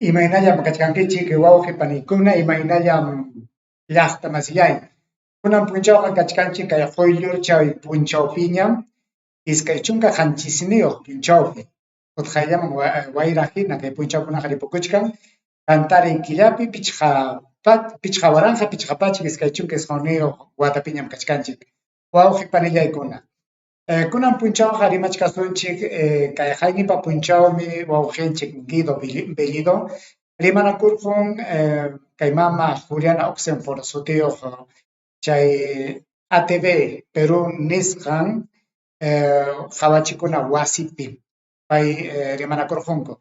Imaynallam kachkankichik wawqi paniykuna, imaynallam llaqta masillay. Kunan punchawqa kachkanchik kay quyllurchay punchawpiñam, 27 punchawpi, utqayllaman wayra hina kay punchawkunaqa ripukuchkan, qantariy killapi 5529 watapiñam kachkanchik, wawqi panillaykuna. Kunan punchawqa rimachkasunchik kay haynipa punchawmi wawqinchik Guido Bellido rimanakurqun kay mama Juliana Oxenford sutiyuq chay ATV Perú nisqan qhawachikuna wasipi pay rimanakurqunku.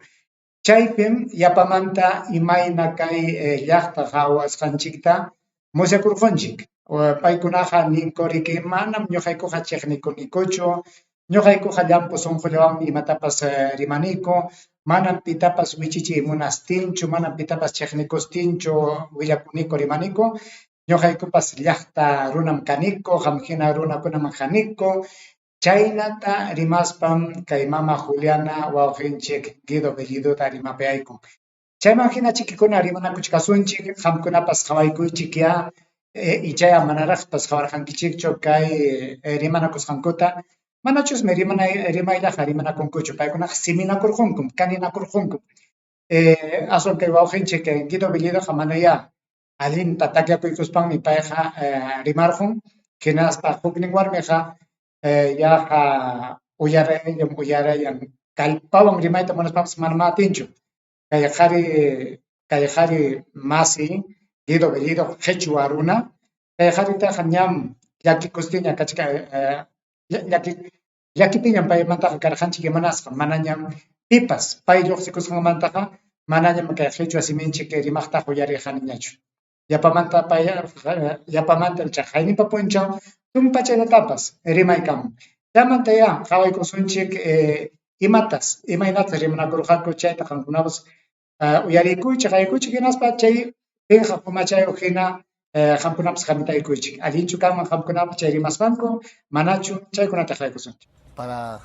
Chaypim yapamanta imayna kay llaqta qhawasqanchikta musyakurqunchik. Paykunaqa ninku riki manam ñuqaykuqa chiqnikunikuchu, ñuqaykuqa llampu sunqullawanmi imatapas rimaniku, manam pitapas wichichiy munastinchu, manam pitapas chiqnikustinchu willakuniku rimaniku, ñuqaykupas llaqta runam kaniku, qam hina runakunam kaniku. Chaynata rimaspam kay mama Juliana wawqinchik Guido Bellidota rimapayaykun. Chayman hina chikikuna rimanakuchkasunchik, qamkunapas qawaykuychikyá, ichaya manaraqpas qawarqankichikchu kay rimanakusqankuta, manachusmi rimayllaqa rimanakunkuchu, paykunaqa siminakurqunkum, kaninakurqunkum. Aswan kay wawqinchik Guido Bellidoqa manayá allinta takyakuykuspanmi payqa rimarqun, hinaspa huknin warmiqa yaqa uyarayallam uyarayan, kallpawan rimayta munaspapas manam atinchu. Kay qhari masi Guido Bellido qhichwa runa, kay qharitaqa ñam llakikustiña kachka, llakipiñam paymantaqa karqanchik. Imanasqa manañam pipas pay lluqsikusqanmantaqa manañam kay qhichwa siminchik rimaqtaqa uyarirqaniñachu. Yapamanta pay yapamanta chay haynipa punchaw tumpachallatapas rimaykamun. Chaymantayá qhawaykusunchik imatas imaynatas rimanakurqaku, chayta qamkunapas uyarikuychik, qaykuychik, hinaspa chay pinqa pumachayuq hina qamkunapas hamutaykuychik. Allinchu kanman qamkunapas chay rimasqanku, manachu? Chaykunata qhawaykusunchik. Para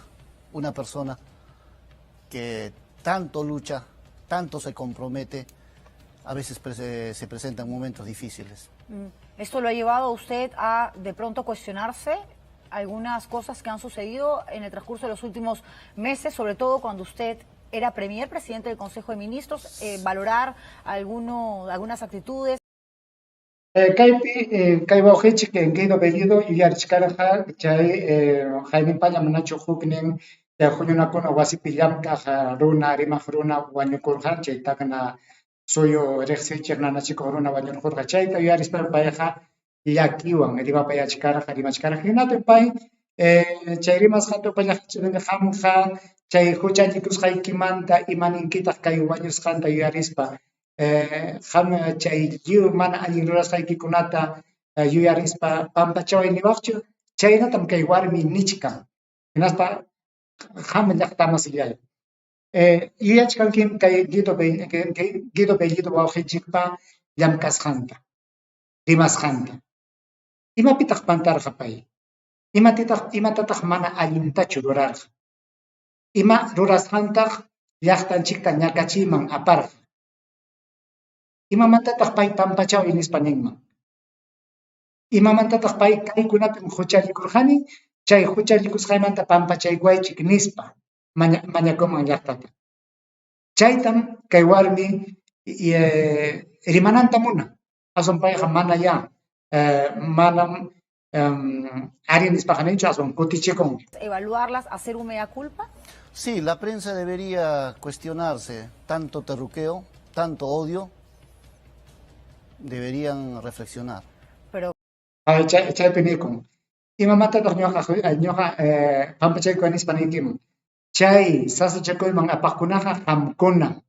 una persona que tanto lucha, tanto se compromete, a veces se presentan momentos difíciles. ¿Esto lo ha llevado a usted a de pronto cuestionarse algunas cosas que han sucedido en el transcurso de los últimos meses, sobre todo cuando usted era premier, presidente del Consejo de Ministros, valorar algunas actitudes? Kaypi kay wawqinchik Guido Bellido yuyarichkarqa chay hayninpalla manachu huknin huñunakuna wasipi llamk'aq runa, rimaq runa wañukurqa, chay Tacna suyu riqsichiq nanachikuq runa wañurqurqa. Chayta yuyarispa payqa llakiwan rimapayachkarqa, rimachkarqa. Hinapi pay chay rimasqanta upallaqchikmi: qamqa chay huchallikusqaykimanta imaninkitaq kay wañusqanta yuyarispa? Qam chay lliw mana allin rurasqaykikunata yuyarispa pampachaway niwaqchu? Chaynatam kay warmi nichkan. Hinaspa qam llaqta masillay, yuyachkankim kay Guido Bellido wawqinchikpa llamk'asqanta, rimasqanta. Imapitaq pantarqa pay? Imatataq mana allintachu rurarqa? Ima rurasqantaq llaqtanchikta ñakachiyman aparqa? Imamantataq pay pampachaway nispa ninman? Imamantataq pay kaykunapim huchallikurqani, chay huchallikusqaymanta pampachaykuwaychik nispa mañakuman llaqtata? Chaytam kay warmi rimananta munan. Aswan payqa mana ya manam arí nispaqa ninchu, aswan kutichikun. ¿Evaluarlas, hacer un mea culpa? Sí, la prensa debería cuestionarse tanto terruqueo, tanto odio, deberían reflexionar. Pero Chaypi nikun: imamantataq ñuqa pampachaykuway nispa niykiman? Chay sasachakuyman apaqkunaqa qamkunam,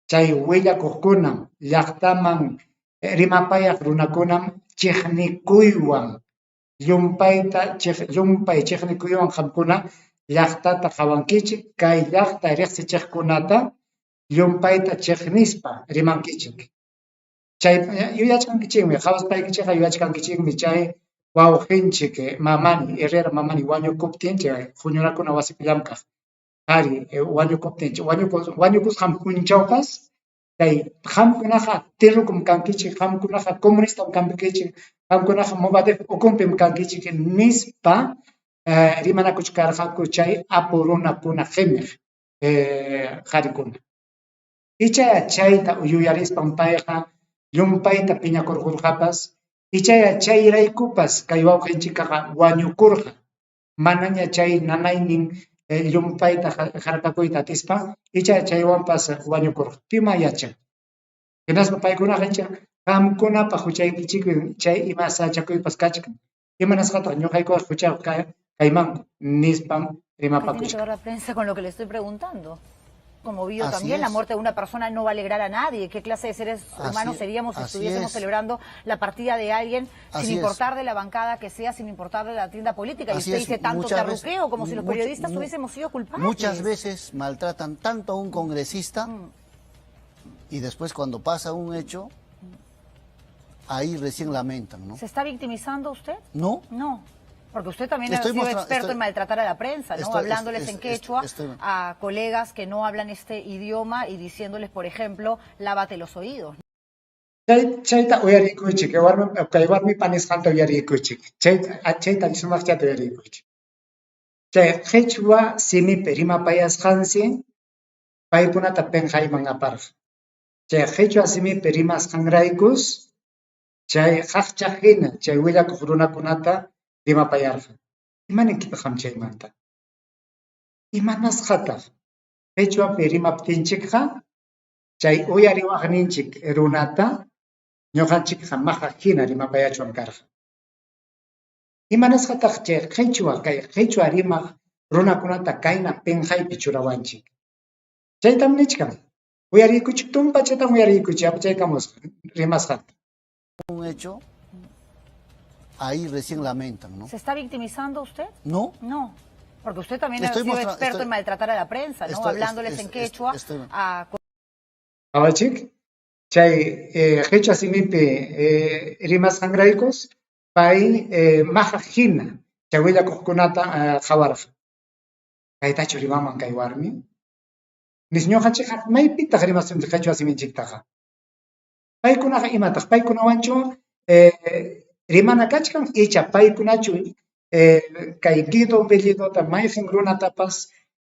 chay willakuqkunam, llaqtaman rimapayaq runakunam chiqnikuywan llumpayta llumpay chiqnikuywan qamkuna llaqtata qhawankichik, kay llaqta riqsichiqkunata llumpayta chiqnispa rimankichik. Chay yuyachkankichikmi, qhawaspaykichikqa yuyachkankichikmi chay wawqinchik Mamani, Herrera Mamani wañukuptin, chay huñunakuna wasipi llamk'aq qhari wañukuptin, wañukusqan punchawpas. Chay qamkunaqa terrukum kankichik, qamkunaqa comunistam kankichik, qamkunaqa Movadef ukunpim kankichik nispa rimanakuchkarqaku chay apu runakuna qimiq qarikuna. Ichaya chayta yuyarispan payqa llumpayta piñakurqurqapas, ichaya chayraykupas kay wawqinchikqa wañukurqa, manaña chay nanaynin llumpayta harkakuyta atispa, icha chaywanpas wañukurqa. Pima yachan. Hinaspa paykunaqa icha qamkunapa huchaykichikmi chay ima sasachakuypas kachkan. Imanasqataq ñuqaykuqa huchayuq kaymanku nispam ¿Qué tiene que rimapakuchkan. ver la prensa con lo que le estoy preguntando? Conmovido Así también, la es. muerte de una persona no va a alegrar a nadie. ¿Qué clase de seres humanos seríamos si Así estuviésemos es. celebrando la partida de alguien sin Así es. importar de la bancada que sea, sin importar de la tienda política? Y Así usted es. dice tanto Muchas veces, terruqueo, como si los periodistas hubiésemos sido culpables. Muchas veces maltratan tanto a un congresista y después cuando pasa un hecho, ahí recién lamentan, ¿no? ¿Se está victimizando usted? No. No. Porque usted también Estoy ha sido mostra- experto estoy en maltratar a la prensa, ¿no? estoy- Hablándoles estoy- en quechua estoy- a colegas que no hablan este idioma y diciéndoles, por ejemplo, lávate los oídos. Chay chayta uyarikuychik, kay warmipa nisqanta uyarikuychik. Chayta sumaqchata uyarikuychik. Chay qhichwa simipi rimapayasqansi paykunata pinqayman aparqa. Chay qhichwa simipi rimasqanraykus chay qaqchaq hina chay willakuq runakunata rimapayarqa. Imaninkitaq qam chaymanta? Imanasqataq qhichwapi rimaptinchikqa chay uyariwaqninchik runata ñuqanchikqa maqaq hina rimapayachwan karqa? Imanasqataq chay qhichwa kay qhichwa rimaq runakunata kayna pinqaypi churawanchik? Chaytam nichkan. Uyariykuchik tumpachatam uyariykuchik apachaykamusqa rimasqanta. Un hecho, ahí recién lamentan, ¿no? ¿Se está victimizando usted? No. No. Porque usted también Estoy ha sido mostra- experto estoy- en maltratar a la prensa, ¿no? estoy- Hablándoles en quechua estoy- a Qawachik, chay qhichwa simipi rimasqanraykus pay maqaq hina chay willakuqkunata qhawarqa. Kaytachu rimanman kay warmi? Nis ñuqanchikqa maypitaq rimasunchik qhichwa siminchiktaqa? Paykunaqa imataq? Paykunawanchu rimana kachkan icha paykunachu kay Guido Bellidota mayqin runatapas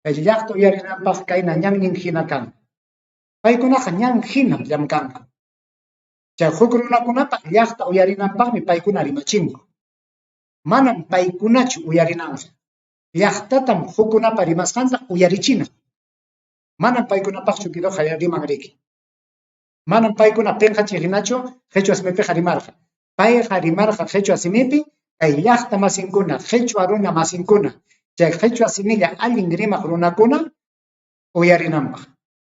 llaqta uyarinanpaq kayna ñannin hina kan. Paykunaqa ñan hinam llamkanku. Chay huk runakunapa llaqta uyarinanpaqmi paykuna rimachinku. Manam paykunachu uyarinanqa. Llaqtatam hukkunapa rimasqanta uyarichina. Manam paykunapaqchu Guidoqa riman riki. Manam paykuna pinqachik hinachu qhichwa simipiqa rimarqa. Payqa rimarqa qhichwa simipi kay llaqta masinkuna, qhichwa runa masinkuna, chay qhichwa similla allin rimaq runakuna uyarinanpaq.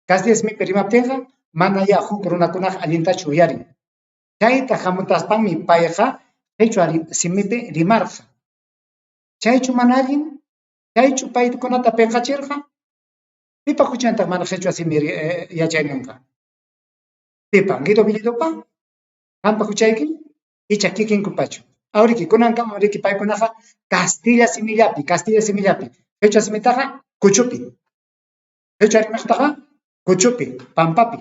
Castilla simipi rimaptinqa manayá huk runakunaqa allintachu uyarin. Chayta hamutaspanmi payqa qhichwa simipi rimarqa. Chaychu mana allin? Chaychu paykunata pinqachirqa? Pipa huchantaq mana qhichwa simi yachayninqa? Pipa? Guido Bellidopa? Qampa huchayki? Icha kikinkupachu? Awriki kunankama riki paykunaqa castilla simillapi, qhichwa simitaqa kuchupi. Qhichwa rimaqtaqa kuchupi, pampapi.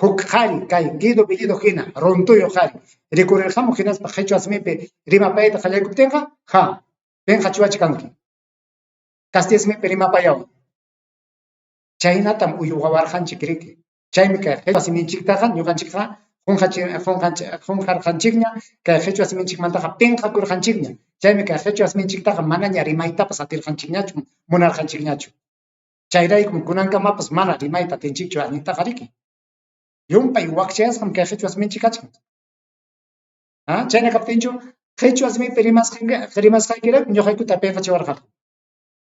Huk qhari kay Guido Bellido hina, runtuyuq qhari, rikurirqamuq hinaspa qhichwa simipi rimapayta qallaykuptinqa, ja, pinqachiwachkanki. Castilla simipi rimapayawan. Chaynatam uywawarqanchik riki. Chaymi kay qhichwa siminchiktaqa ñuqanchikqa qunqarqanchikña, kay qhichwa siminchikmantaqa pinqakurqanchikña. Chaymi kay qhichwa siminchiktaqa manaña rimaytapas atirqanchikñachu, munarqanchikñachu. Chayraykum kunankamapas mana rimayta atinchikchu allintaqa riki. Llumpay wakchayasqam kay qhichwa siminchik kachkan. Chayna kaptinchu qhichwa simipi rimasqaykirayku ñuqaykuta pinqachiwarqaku.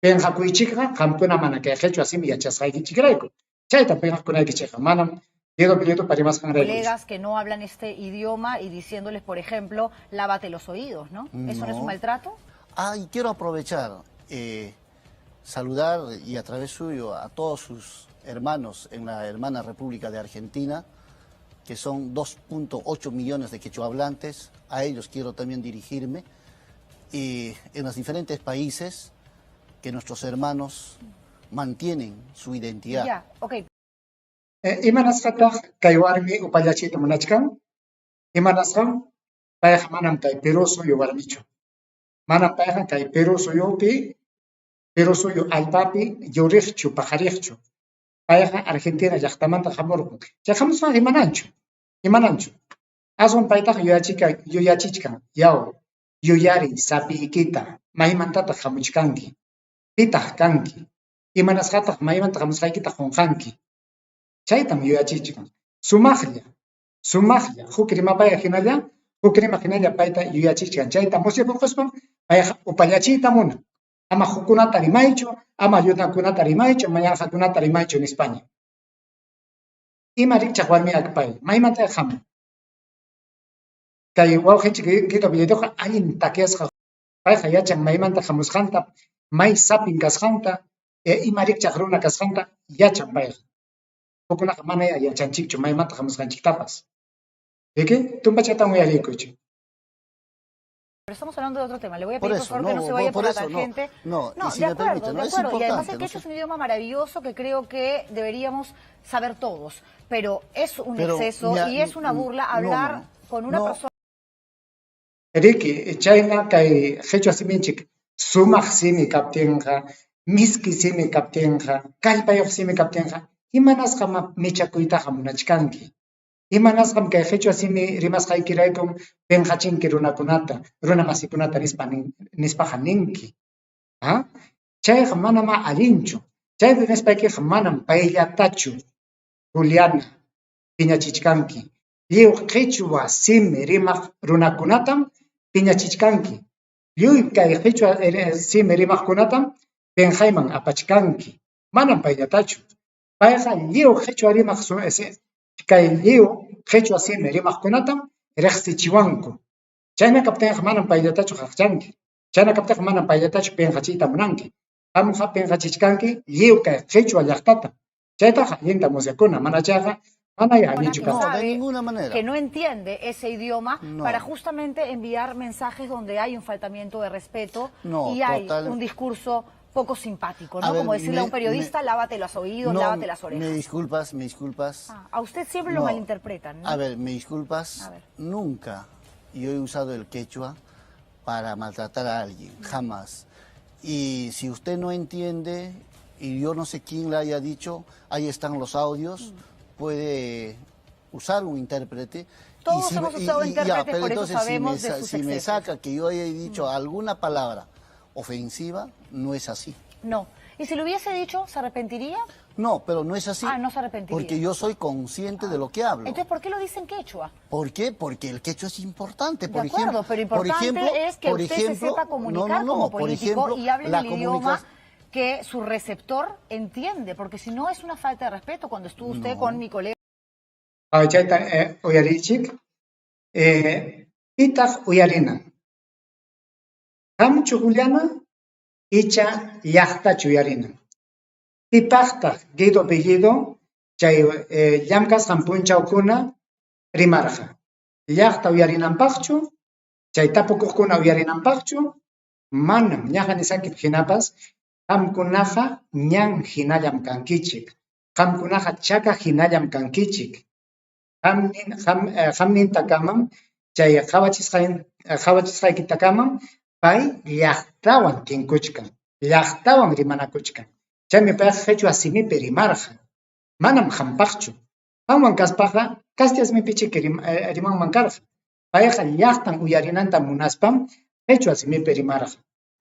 Pinqakuychikqa qamkuna mana kay qhichwa simi yachasqaykichikrayku. Chayta pinqakunaykichikqa manam Guido Bellidopa rimasqanrayku. Colegas que no hablan este idioma y diciéndoles, por ejemplo, lávate los oídos, ¿no? ¿Eso no es un No. maltrato? Ah, y quiero aprovechar, saludar y a través suyo a todos sus hermanos en la hermana República de Argentina, que son 2.8 millones de quechuahablantes, a ellos quiero también dirigirme, y en los diferentes países que nuestros hermanos mantienen su identidad. Ya, ok. Imanasqataq kay warmi upallachiyta munachkan? Imanasqam? Payqa manam kay Perú suyu warmichu. Manam payqa kay Perú suyupi, Perú suyu allpapi yuriqchu, paqariqchu. Payqa Argentina llaqtamanta hamurqun. Chay hamusqanqa imananchu? Imananchu? Aswan paytaqa yuyachichkan, yaw, yuyariy sapiykita, maymantataq hamuchkanki? Pitaq kanki? Imanasqataq maymanta hamusqaykita qunqanki? Chaytam yuyachichkan. Sumaqlla, sumaqlla, huk rimapaya hinalla, huk rimaq hinalla payta yuyachichkan. Chayta musyakurquspam payqa upallachiyta munan. Ama hukkunata rimaychu, ama llutankunata rimaychu, ama yanqakunata rimaychu nispaña. Ima rikchaq warmiyak pay? Maymantataq hamun? Kay wawqinchik Guido Bellidoqa allin takyasqa. Payqa yachan maymanta hamusqanta, may sapin kasqanta, ima rikchaq runa kasqanta yachan payqa. Hukkunaqa manayá yachanchikchu maymanta hamusqanchiktapas. Riki? Tumpachatawan uyariykuchik. Pero estamos hablando de otro tema. Le voy a Por pedir, por eso, favor, que no no, se vaya por por la eso, no, tangente. no, y No, si de me acuerdo, permite, de no, es acuerdo. Y además importante, el no quechua sé. es un idioma maravilloso que creo que deberíamos saber todos. Pero es un Pero, exceso mira, y es una burla no, hablar no, con una no. persona. Riki, chayna kay qhichwa siminchik sumaq simi kaptinqa, miski simi kaptinqa, kallpayuq simi kaptinqa, imanasqam michakuytaqa munachkanki? Imanasqam kay qhichwa simi rimasqaykiraykum pinqachinki runakunata, runa masikunata nispa nispaqa ninki? ¿Ah? Chayqa manamá allinchu. Chayta nispaykiqa manam payllatachu, Juliana, piñachichkanki. Lliw qhichwa simi rimaq runakunatam piñachichkanki. Lliw kay qhichwa simi rimaqkunatam pinqayman apachkanki. Manam payllatachu. Payqa lliw qhichwa rimaq kay lliw qhichwa simi rimaqkunatam riqsichiwanku. Chayna kaptinqa manam payllatachu qaqchanki. Chayna kaptinqa manam payllatachu pinqachiyta munanki. Qamqa pinqachichkanki lliw kay qhichwa llaqtata. Chaytaqa allinta musyakuna, mana chayqa manayá allinchu que kanqa. No, de sabe ninguna manera. que no entiende ese idioma No. para justamente enviar mensajes donde hay un faltamiento de respeto No, y hay total. un discurso poco simpático, A ¿no? ver, Como decirle a un periodista, lávate los oídos, no, lávate las orejas. Me disculpas, me disculpas. Ah, a usted siempre lo No. malinterpretan, ¿no? A ver, me disculpas. A ver. Nunca yo he usado el quechua para maltratar a alguien, jamás. Y si usted no entiende, y yo no sé quién le haya dicho, ahí están los audios, puede usar un intérprete. Y Todos si hemos me- usado y ya, intérpretes, pero por eso entonces, si sabemos me de sus si me excesos. saca que yo haya dicho alguna palabra ofensiva, no es así. No. ¿Y si lo hubiese dicho, se arrepentiría? No, pero no es así. Ah, no se arrepentiría. Porque yo soy consciente de lo que hablo. Entonces, ¿por qué lo dice en quechua? ¿Por qué? Porque el quechua es importante. De Por acuerdo, ejemplo, pero importante por ejemplo, es que por usted ejemplo, se sepa comunicar no, no, no, como por político ejemplo, y hable la el idioma comunica- que su receptor entiende, porque si no es una falta de respeto cuando estuvo usted con mi colega Chayta uyariychik. Pitaq uyarinan? Qamchu Juliana icha llaqtachu uyarinan? Pipaqtaq Guido Bellido chay llamk'asqan punchawkuna rimarqa? Llaqta uyarinanpaqchu? Chay tapukuqkuna uyarinanpaqchu? Manam, ñaqa nisqayki hinapas qamkunaqa ñan hinallam kankichik. Qamkunaqa chaka hinallam kankichik. Qamnintakamam chay qhawachisqaykitakamam pay llaqtawan tinkuchkan, llaqtawan rimanakuchkan. Chaymi payqa qhichwa simipi rimarqa. Manam qampaqchu. Qamwan kaspaqa kastilla simipichiki rimanman karqa. Payqa llaqtan uyarinanta munaspam qhichwa simipi rimarqa.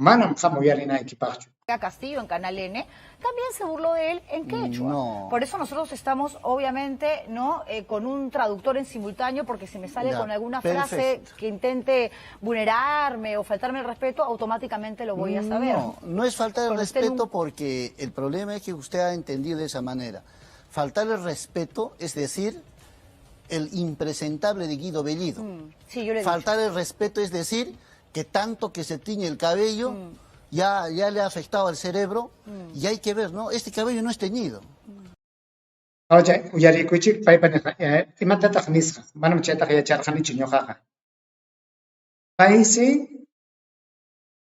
Manam qam uyarinaykipaqchu. Castillo en Canal N, también se burló de él en quechua. No. Por eso nosotros estamos, obviamente, ¿no? Con un traductor en simultáneo, porque si me sale Ya, con alguna frase perfecto. que intente vulnerarme o faltarme el respeto, automáticamente lo voy a saber. No, no es faltar el Con usted respeto un porque el problema es que usted ha entendido de esa manera. Faltar el respeto es decir, el impresentable de Guido Bellido. Sí, yo le he dicho. Faltar el respeto es decir que tanto que se tiñe el cabello, ya le ha afectado al cerebro y hay que ver, ¿no? Este cabello no es teñido. Oye, uyariykuchik, paypa nisqa, imatataq nisqa? Manam chaytaqa yacharqanichu ñuqaqa. Paysi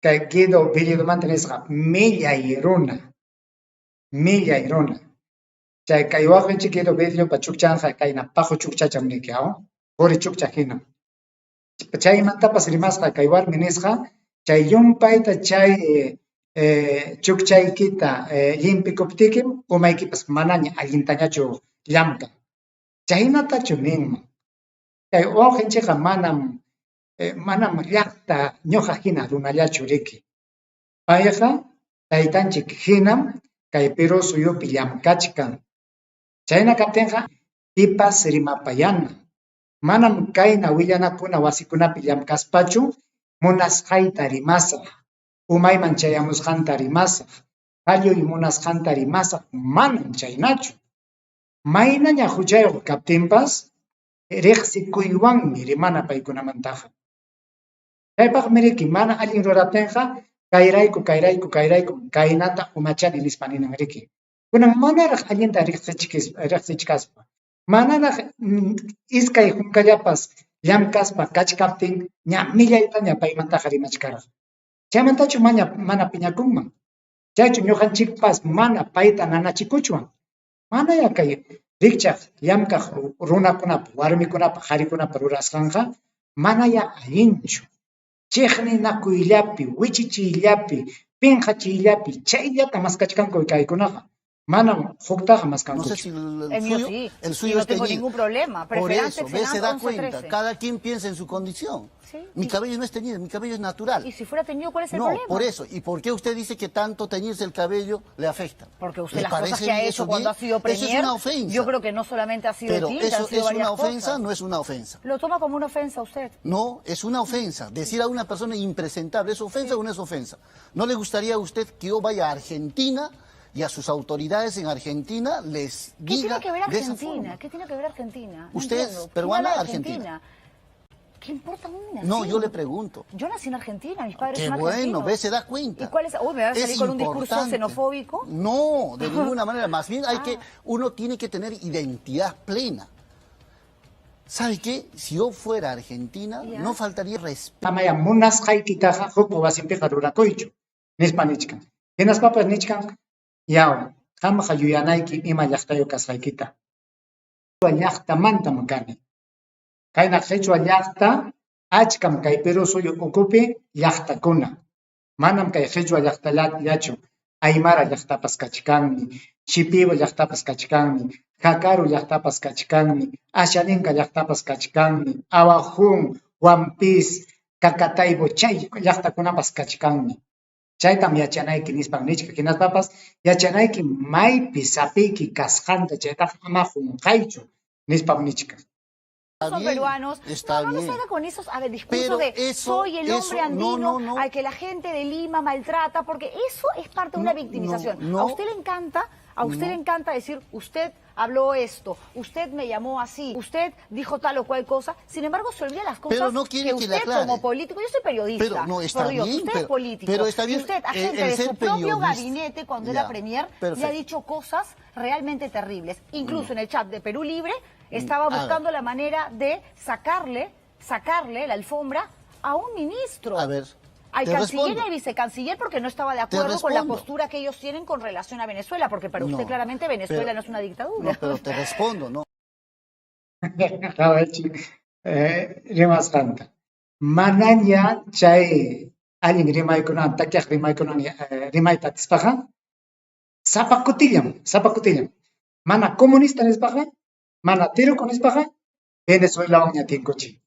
kay Guido Bellidomanta nisqa, millay runa, millay runa. Chay kay wawqinchik Edovidiopa chukchanqa kayna paqu chukchacham niki, aw? Quri chukcha hinam. Chaymantapas rimasqa kay warmi nisqa, chay llumpayta chay chukchaykita llimpikuptikim umaykipas manaña allintañachu llamkan. Chaynatachu ninman? Kay wawqinchikqa manam manam llaqta ñuqa hina runallachu riki. Payqa taytanchik hinam kay Perú suyupi llamkachkan. Chayna kaptinqa pipas rimapayana. Manam kayna willanakuna wasikunapi llamkaspachu munasqayta rimasaq, umayman chayamusqanta rimasaq, qalluy munasqanta rimasaq, manam chaynachu. Maynaña huchayuq kaptinpas riqsikuywanmi rimana paykunamantaqa. Chaypaqmi riki mana allin ruraptinqa kayrayku, kayrayku, kayrayku kaynata umachani nispa ninan riki. Kunan manaraq allinta riqsichkaspa, manaraq iskay hunkallapas llamkaspa kachkaptin ña millaytaña paymantaqa rimachkarqa. Chaymantachu mana piñakunman? Chaychu ñuqanchikpas mana payta nanachikuchwan? Manayá kay rikchaq llamkaq runakunapa, warmikunapa, qharikunapa rurasqanqa manayá allinchu. Chiqninakuyllapi, wichichiyllapi, pinqachiyllapi chayllata maskachkanku kaykunaqa. Manam huktaqa No sé maskankuchu. si el El mío suyo, sí, el y suyo no es tengo teñido. ningún problema. Por Preference, eso, ve, se excellence, da 11, cuenta. 13. Cada quien piensa en su condición. Sí, Mi y, cabello no es teñido, mi cabello es y natural. si fuera teñido, ¿cuál es el No, por problema? eso. ¿Y por qué usted dice que tanto teñirse el cabello le afecta? Porque usted ¿Le las cosas parece que ha hecho eso cuando bien? ha sido Eso es premier, una yo ofensa. creo que no solamente ha sido Pero tinta, han eso sido es varias una ofensa, cosas. no es una ofensa. Lo toma como una ofensa usted. No, es una ofensa. Decir a una persona impresentable, ¿es ofensa Sí. o no es ofensa? ¿No le gustaría a usted que yo vaya a Argentina y a sus autoridades en Argentina les ¿Qué tiene diga que ver de esa Argentina? forma? ¿Qué tiene que ver Argentina? No ¿Usted es entiendo. ¿Quién peruana habla de argentina? Argentina? ¿Qué importa dónde No, yo nací? le pregunto. Yo nací en Argentina, mis padres Qué son bueno, ve, argentinos. se da ¿Y cuenta. cuál es? Uy, me va a salir Es con un discurso importante. xenofóbico. No, de ninguna manera. Más bien hay que, Ah, uno tiene que tener identidad plena. ¿Sabe qué? Si yo fuera a Argentina, ya. no faltaría respeto. Amaya munasqaykitaqa hukpa wasinpiqa rurakuychu, nispa nichkan. Hinaspapas nichkan, yaw, qamqa yuyanayki ima llaqtayuq kasqaykita. Llaqtamantam kani. Kayna qhichwa llaqta achkam kay Perú suyu ukupi llaqtakuna. Manam kay qhichwa llaqtallachu. Aymara llaqtapas kachkanmi, Shipibo llaqtapas kachkanmi, Jakaru llaqtapas kachkanmi, Ashaninka llaqtapas kachkanmi, Awajún, Huampis, Cacataibo chay llaqtakunapas kachkanmi. Chaytam yachanayki nispan nichka. Hinaspapas yachanayki maypi sapiyki kasqanta chaytaqa ama qunqaychu nispam nichka. Está Son bien, peruanos. está No, no me bien. salga con esos, a ver, discursos Pero de eso, soy el hombre eso, no, andino no, no, al que la gente de Lima maltrata, porque eso es parte de una no, no, victimización. A no, usted le encanta, a usted le no. encanta decir, usted habló esto, usted me llamó así, usted dijo tal o cual cosa. Sin embargo, se olvida las Pero cosas no quiere que que le usted como aclare. político, yo soy Pero periodista, no, por está Dios, bien, usted es pero político está y bien usted, agente el de ser su propio periodista. gabinete cuando era Ya, premier, le ha perfecto. dicho cosas realmente terribles. Incluso No. en el chat de Perú Libre estaba A ver, buscando la manera de sacarle la alfombra a un a ministro, ver, al te canciller y al respondo, vicecanciller, porque no estaba de te acuerdo con la respondo. postura que ellos tienen con relación a Venezuela, porque para usted No, claramente Venezuela pero, no es una no, dictadura. pero te respondo, no. Qawachik rimasqanta. Manaña chay allin rimaykunawan takyaq rimaykunawan rimayta atispaqa sapa kutillam, sapa kutillam. Mana comunista nispaqa, mana tiruku nispaqa Venezuelawanña tinkuchin.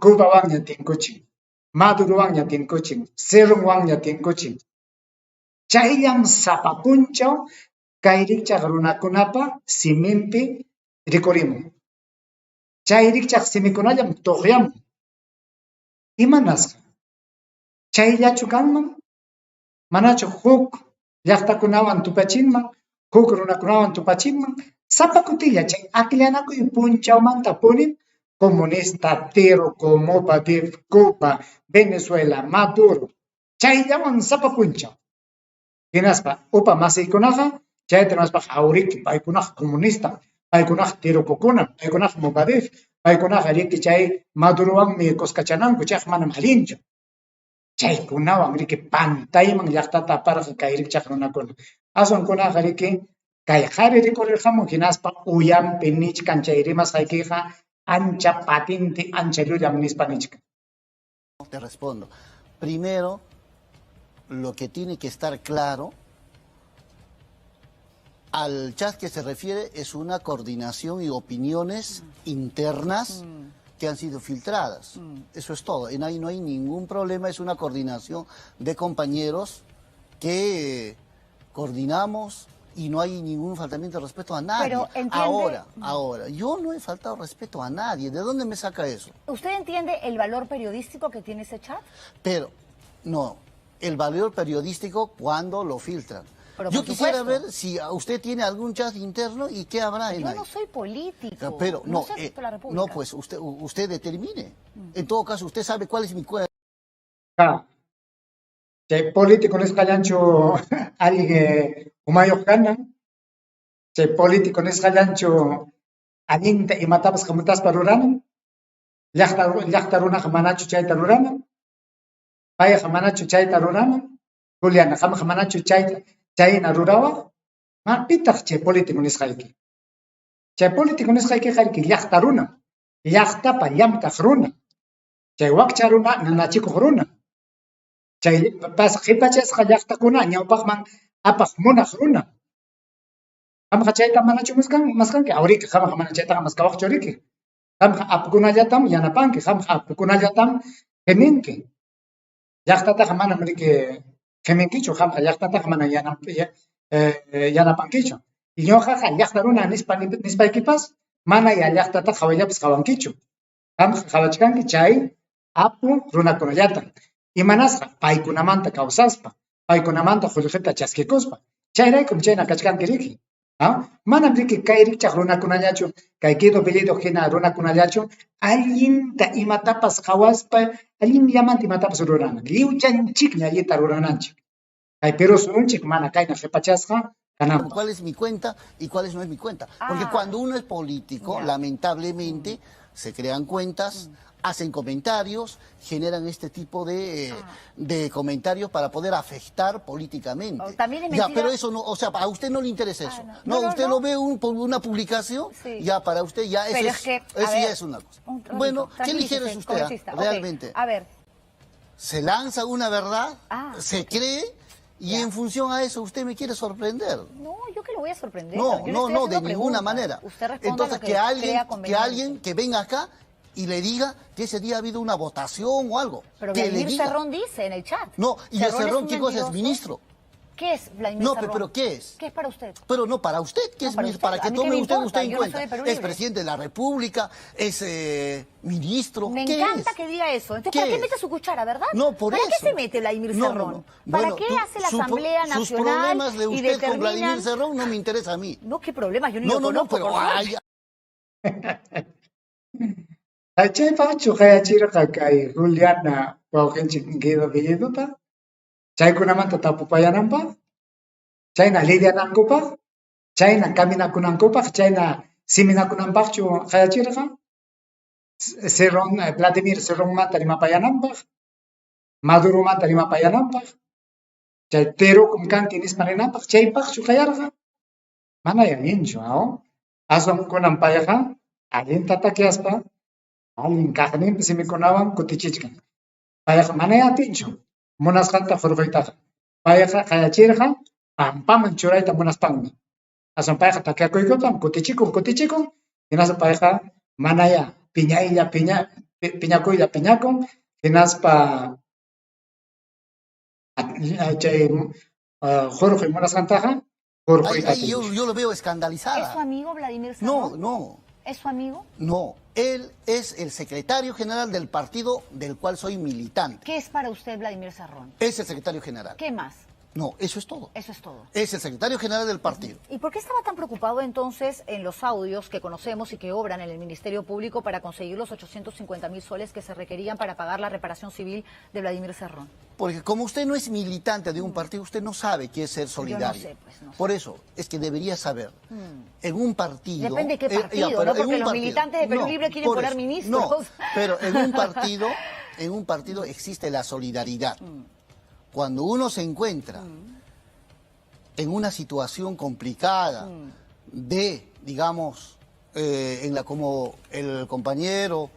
Cubawanña tinkuchin, Madurowanña tinkuchin, Cerronwanña tinkuchin. Chayllam sapa punchaw kay rikchaq runakunapa siminpi rikurimun. Chay rikchaq simikunallam tuqyamun. Imanasqa? Chayllachu kanman? Manachu huk llaqtakunawan tupachinman, huk runakunawan tupachinman? Sapa kutilla chay akllanakuy punchawmantapunim comunista, tiruku, Movadef, Cuba, Venezuela, Maduro, chayllawan sapa punchaw. Hinaspa upa masiykunaqa chayta rimaspaqa awriki paykunaqa comunista, paykunaqa tirukukunam, paykunaqa Movadef, paykunaqa riki chay Madurowanmi kuskachananku, chayqa manam allinchu. Chaykunawan riki pantayman llaqtata aparqa kay rikchaq runakuna. Aswankunaqa riki Kay qhari rikurirqamun hinaspa uyanpi nichkan chay rimasqaykiqa ancha patente, ancha llullam nispa nichkan. Te respondo. Primero, lo que tiene que estar claro, al chat que se refiere es una coordinación y opiniones internas que han sido filtradas. Eso es todo. En ahí no hay ningún problema, es una coordinación de compañeros que coordinamos y no hay ningún faltamiento de respeto a nadie. Pero entiende- Ahora, yo no he faltado respeto a nadie. ¿De dónde me saca eso? ¿Usted entiende el valor periodístico que tiene ese chat? Pero, no, el valor periodístico cuando lo filtran. Pero Yo por quisiera supuesto. ver si usted tiene algún chat interno y qué habrá en Yo ahí. no soy político. Pero no, soy de la República. no, pues usted determine. En todo caso, usted sabe cuál es mi cuenta. Ah, chay político nisqallanchu allin umayuq kanan, chay político nisqallanchu allinta imatapas hamutaspa ruranan, llaqta runaqa manachu chayta ruranan, payqa manachu chayta ruranan, Juliana, qamqa manachu chayta chayna rurawaq, ma pitaq chay político nisqayki. Chay político nisqaykiqa riki llaqta runam, llaqtapa llamkaq runa, chay wakcha runa nanachikuq runa. Chay pas qhipachasqa llaqtakuna ñawpaqman apaq munaq runa. Qamqa chayta manachu maskanki? Awriki, qamqa mana chaytaqa maskawaqchu riki. Qamqa apukunallatam yanapanki, qamqa apukunallatam qiminki. Llaqtataqa manam riki qiminkichu, qamqa llaqtataqa mana yanapankichu. Ñuqaqa llaqta runa nispaykipas mana ya llaqtataqa hawallapas qawankichu. Qamqa qawachkanki chay apu runakunallata. Imanasqa paykunamanta kawsaspa, paykunamanta qullqita chaskikuspa. Chayraykum chayna kachkanki riki. Manam riki kay rikchaq runakunallachu, kay Guido Bellido hina runakunallachu, allinta imatapas qawaspa, allinllamanta imatapas rurana. Lliwchanchikmi allinta rurananchik. Kay Perú suyunchik mana kayna qhipachasqa kananpaq. ¿Cuál es mi cuenta y cuál no es mi cuenta? Porque cuando uno es político, lamentablemente, se crean cuentas, hacen comentarios, generan este tipo de comentarios para poder afectar políticamente. Oh, también es Ya, mentira. pero eso no, o sea, a usted no le interesa eso. Ah, no. no. No, no, usted no. lo ve una publicación, Sí. ya para usted ya eso Pero es, es que, a eso ya ver, es una cosa. un ratito, Bueno, ¿qué tranquilícese, ligero es usted, congresista. Ok, realmente? a ver. Se lanza una verdad, se cree, y en función a eso usted me quiere sorprender. No, yo que lo voy a sorprender. No, Yo le no, estoy no, haciendo de ninguna preguntas. manera. Usted responda Entonces, lo que que crea conveniente. alguien que venga acá y le diga que ese día ha habido una votación o algo. Pero que le Vladimir diga. Cerrón dice en el chat. No, y el Cerrón es Cerrón, un ¿qué cosa es? mentiroso. Ministro. ¿Qué es Vladimir No, Cerrón? pero ¿qué es? ¿Qué es para usted? Pero no, para usted, ¿qué No, es para ministro? usted. Para A que mí qué tome me usted, importa, usted en yo no soy cuenta. de Perú Es Libre. presidente de la República, es ministro. Me ¿Qué encanta es? que diga eso. Entonces, ¿Qué ¿para qué es? mete su cuchara, verdad? No, por ¿Para eso. qué se mete Vladimir No, no, Cerrón? no. ¿Para Bueno, qué hace la sus Asamblea Nacional problemas de y usted con Vladimir determinan Cerrón no me interesa a mí. No, qué problemas, yo ni No, lo no, no, conozco, pero por suerte. ay, Chaypaqchu qayachirqa kay Juliana wawqinchik Guido Bellidota, chaykunamanta tapupayananpaq, chayna lidianankupaq, chayna caminakunankupaq, chayna siminakunanpaqchu qayachirqa, Cerrón, Vladimir Cerrónmanta rimapayananpaq, Maduromanta rimapayananpaq, chay terukum kanki nispa ninanpaq, chaypaqchu qayarqa, mana allinchu, aw? Aswan kunan payqa allinta takyaspa, allin kaqninpi simikunawan kutichichkan. Payqa mana atinchu munasqanta hurquytaqa. Payqa qayachirqa pampaman churayta munaspanmi. Aswan payqa takyakuykutam kutichikun, kutichikun, hinaspa payqa manaya piñaylla piñakuylla piñakun, hinaspa chay hurquy munasqantaqa hurquyta Ay, ay, atinchu. yo lo veo escandalizada. ¿Es su amigo Vladimir No, Cerrón? no. ¿Es su amigo? No, él es el secretario general del partido del cual soy militante. ¿Qué es para usted Vladimir Cerrón? Es el secretario general. ¿Qué más? No, eso es todo. Eso es todo. Es el secretario general del partido. ¿Y por qué estaba tan preocupado entonces en los audios que conocemos y que obran en el Ministerio Público para conseguir los 850.000 soles que se requerían para pagar la reparación civil de Vladimir Cerrón? Porque como usted no es militante de un partido, usted no sabe qué es ser solidario. Yo no sé, pues, no sé. Por eso, es que debería saber. En un partido... Depende de qué partido, ya, pero ¿no? en Porque un los partido. militantes de Perú No, Libre quieren por poner eso. ministros. No, pero en un partido existe la solidaridad. Cuando uno se encuentra en una situación complicada de, digamos, en la como el compañero,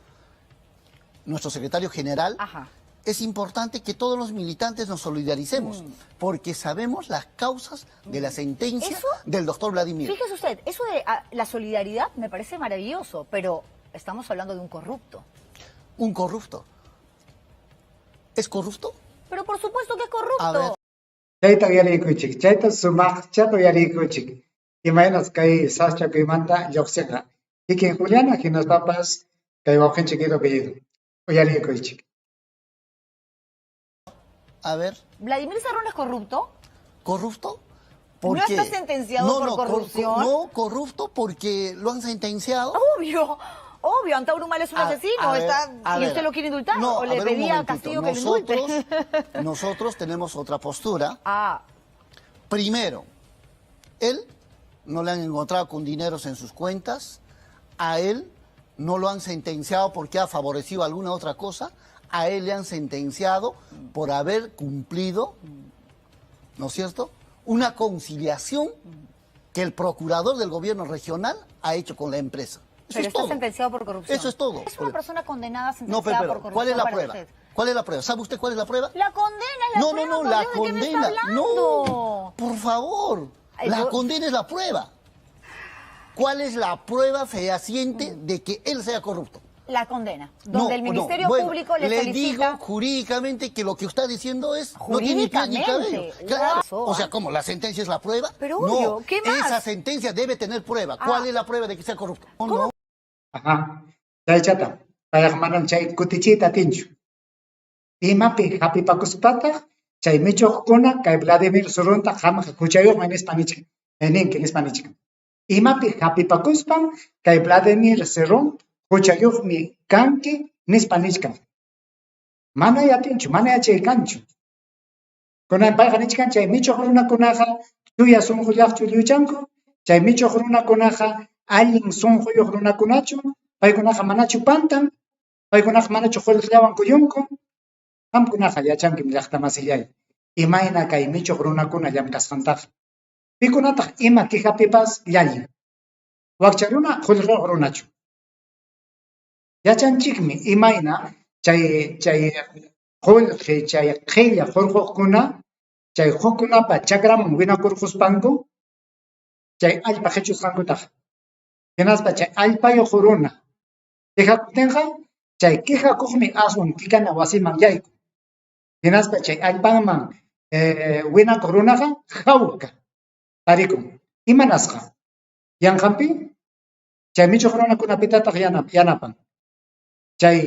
nuestro secretario general, Ajá. es importante que todos los militantes nos solidaricemos, porque sabemos las causas de la sentencia Eso- del doctor Vladimir. Fíjese usted, eso de la solidaridad me parece maravilloso, pero estamos hablando de un corrupto. Un corrupto. ¿Es corrupto? Pero por supuesto que es A corrupto. ver. Chayta uyariykuchik, chayta sumaqchata uyariykuchik. Imaynas kay sasachakuymanta lluqsinqa. Kikin Juliana hinaspapas kay wawqinchik Guido Bellido. Uyariykuchik. A ver, ¿Vladimir Cerrón es corrupto? ¿corrupto? ¿No está sentenciado por corrupción? No, corrupto porque lo han sentenciado. Obvio, obvio, Antauro Humala es un asesino, A ver, está, a y ver. usted lo quiere indultar, No, o a le ver, un pedía a momentito. Castillo que lo indulte. Nosotros tenemos otra postura. Ah, Primero, él no le han encontrado con dineros en sus cuentas, a él no lo han sentenciado porque ha favorecido alguna otra cosa, a él le han sentenciado por haber cumplido, ¿no es cierto?, una conciliación que el procurador del gobierno regional ha hecho con la empresa. Eso pero es está todo. sentenciado por corrupción. Eso es todo. Es una persona condenada, No, sentenciada pero, por corrupción ¿cuál es la para prueba? usted. ¿Cuál es la prueba? ¿Sabe usted cuál es la prueba? La condena es la No, prueba, no, no, por la Dios, ¿de qué me está condena. hablando? No, por favor. Ay, La yo- condena es la prueba. ¿Cuál es la prueba fehaciente de que él sea corrupto? La condena, No, donde el no, Ministerio bueno, Público le solicita... digo jurídicamente que lo que está diciendo es no tiene pie ni cabello. Jurídicamente. Claro. Guau. O sea, ¿cómo? ¿La sentencia es la prueba? Pero no, obvio, ¿qué más? Esa sentencia debe tener prueba. Ah. ¿Cuál es la prueba de que sea corrupto? No, no. Ajá. Chaychata. Payqa manam chay kutichiyta atinchu. Imapi hapipakuspataq chay michuqkuna kay Vladimir Cerronta qamqa huchayuqmi nispa nichkan, ninki nispa nichkan. Imapi hapipakuspam kay Vladimir Cerrón huchayuqmi kanki nispa nichkan. Mana atinchu, mana yachay kanchu. Kunan payqa nichkan chay michuq runakunaqa chuya sunqullaqchu lliwchanku, chay michuq runakunaqa allin sunquyuq runakunachu, paykunaqa manachu pantan, paykunaqa manachu qullqillawan kuyunku. Qamkunaqa yachankim llaqtamasillay, imayna kay michuq runakuna llamk'asqantaqa. Pikunataq ima quejapipas llallin. Wakcha runa qullqiyuq runachu. Yachanchikmi imayna chay chay qullqi chay qhilla hurquqkuna chay hukkunapa chakraman winakurquspanku chay allpa qichusqankutaqa. Hinaspa chay allpayuq runa quejakuptinqa chay quejakuqmi aswan quikana wasiman yaykun. Hinaspa chay allpaman winakuq runaqa hawka tarikun. Imanasqa? Yanqanpi chay michuq runakunapitataq yanapan. Chay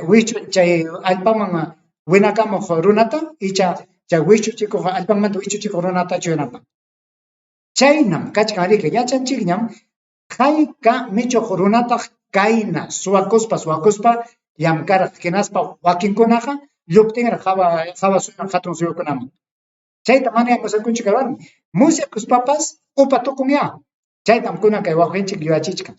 wichu chay allpaman winakamuq runata icha chay wichuchikuq allpanmanta wichuchikuq runatachu yanapan. Chaynam kachkan riki yachanchikñam hayka michuq runataq kayna suwakuspa suwakuspa llamkaraq hinaspa wakinkunaqa lluptinraq hawa hawa suyuman hatun suyukunaman. Chayta mana musyakunchu kay warmi. Musyakuspapas upa tukunyá. Chaytam kunan kay wawqinchik yuyachichkan.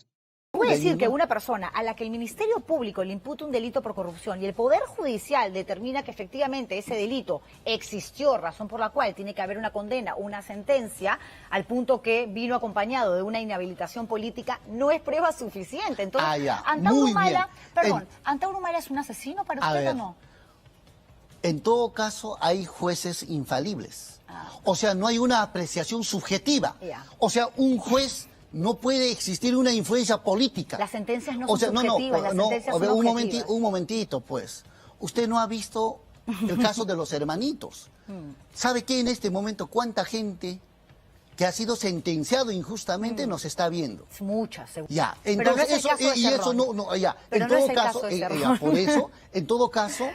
Voy a decir que una persona a la que el Ministerio Público le imputa un delito por corrupción y el Poder Judicial determina que efectivamente ese delito existió, razón por la cual tiene que haber una condena, una sentencia, al punto que vino acompañado de una inhabilitación política, no es prueba suficiente. Entonces, Ah, ya. Antauro Muy Humala, bien. perdón, ¿Antauro Humala es un asesino para A usted o ver. no? En todo caso, hay jueces infalibles. Ah. O sea, no hay una apreciación subjetiva. Ya. O sea, un juez no puede existir una influencia política. Las sentencias no O son sea, no, no, subjetivas, las no, sentencias a ver, son un objetivas. un momentito, pues. Usted no ha visto el caso de los hermanitos. ¿Sabe qué? En este momento, cuánta gente que ha sido sentenciado injustamente nos está viendo? Es muchas, seguro. Ya, Pero no entonces es el eso, caso de y eso Cerrón. no, no, ya. Pero en no todo es el caso, caso de ya, Cerrón. por eso, en todo caso,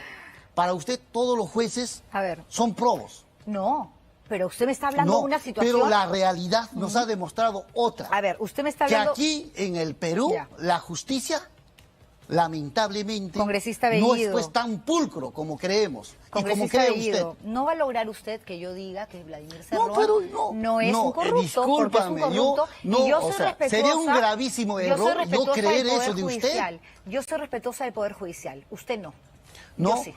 para usted todos los jueces A ver. son probos. No, pero usted me está hablando No, de una situación. pero la realidad nos ha demostrado otra. A ver, usted me está Que hablando. aquí en el Perú Ya. la justicia lamentablemente Congresista no es Bellido. pues tan pulcro como creemos y como Congresista cree Bellido, usted. no va a lograr usted que yo diga que Vladimir Cerrón No, pero no, no es no, un corrupto, porque es un discúlpame, corrupto. yo no, y yo o soy sea, respetuosa. sería un gravísimo yo soy error yo respetuosa creer del Poder eso de usted. Judicial. Yo soy respetuosa del Poder Judicial. Usted no. No, Yo sí.